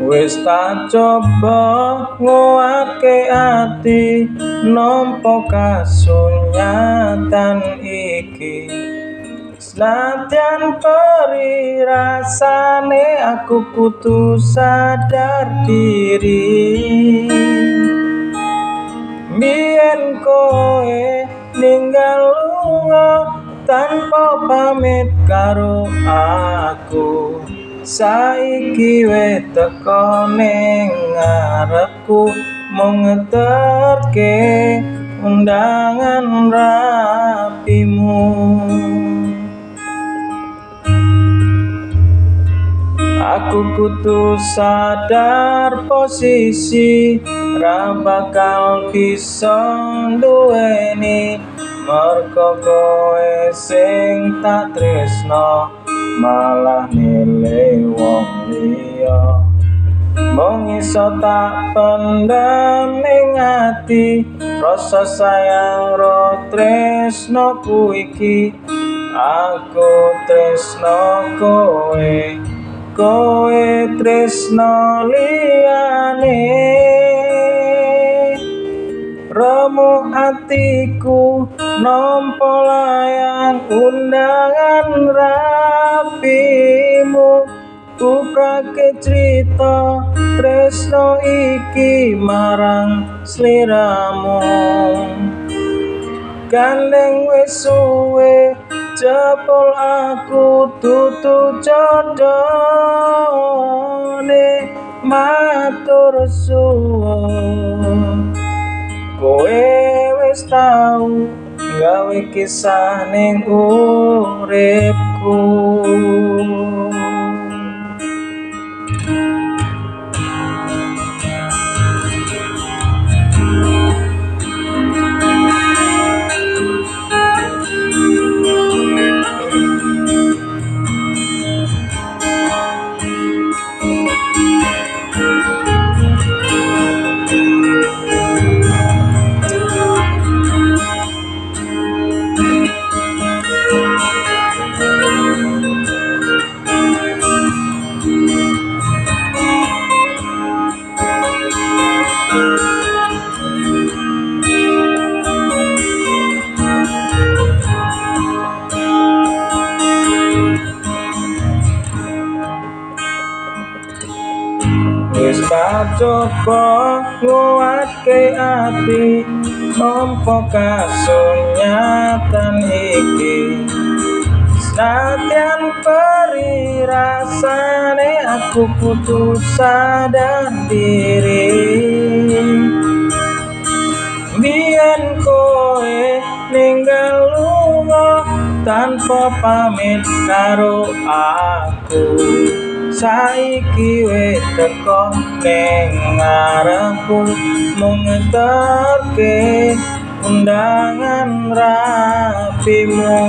Wis tak coba nguatke ati nampa kasunyatan iki. Senadyan perih rasane aku kudu sadar diri. Biyen kowe ninggal lunga tanpa pamit karo aku. Saiki wis teko ning ngarepku mung ngeterke undangan rapimu. Aku kudu sadar posisi ra bakal bisa nduweni, mergo kowe sing tak tresno malah milih wong liya. Mung iso tak pendem ning ati rasa sayang ro tresnoku iki. Aku tresno kowe, kowe tresno liyane. Remuk atiku nampa layang undangan rapimu. Kuprake crita tresno iki marang sliramu. Gandeng wis suwe jebul aku dudu jodhone matur suwun. Kowe wis tau gawe kisah ning uripku. Wis tak coba nguatke ati nampa kasunyatan iki. Senadyan perih rasane aku kudu sadar diri. Biyen kowe ninggal lunga tanpa pamit karo aku. Saiki wis teko ning ngarepku mung ngeterke undangan rapimu.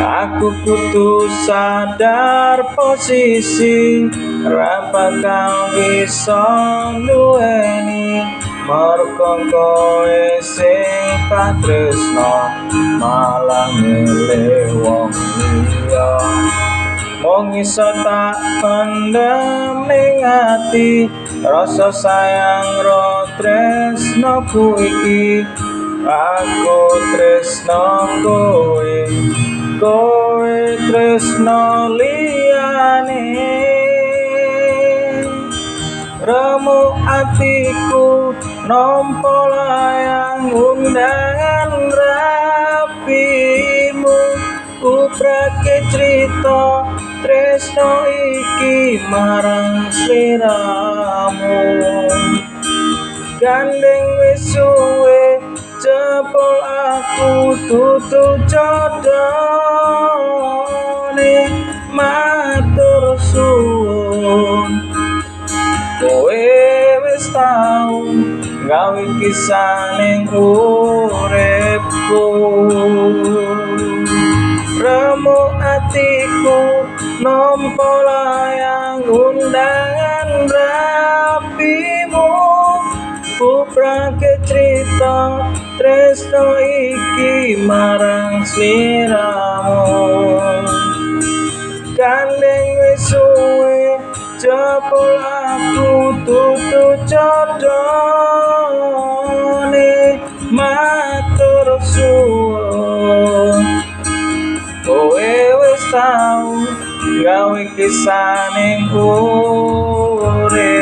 Aku kudu sadar posisi ra bakal bisa nduweni, mergo kowe sing tak tresno malah milih wong liya. Mung iso tak pendem ning ati rasa sayang ro tresnoku iki. Aku tresno kowe, kowe tresno liyane. Remuk atiku nampa layang undangan rapimu. Kuprake crita tresno iki marang sliramu. Gandeng wis suwe jebul aku dudu jodhone matur suwun. Kowe wis tau gawe kisah ning uripku. Remuk atiku nampa layang undangan rapimu. Kuprake crita tresno iki marang sliramu. Jebul aku dudu jodone. Matur suwun, kowe wis tau gawe kisah ning uripku.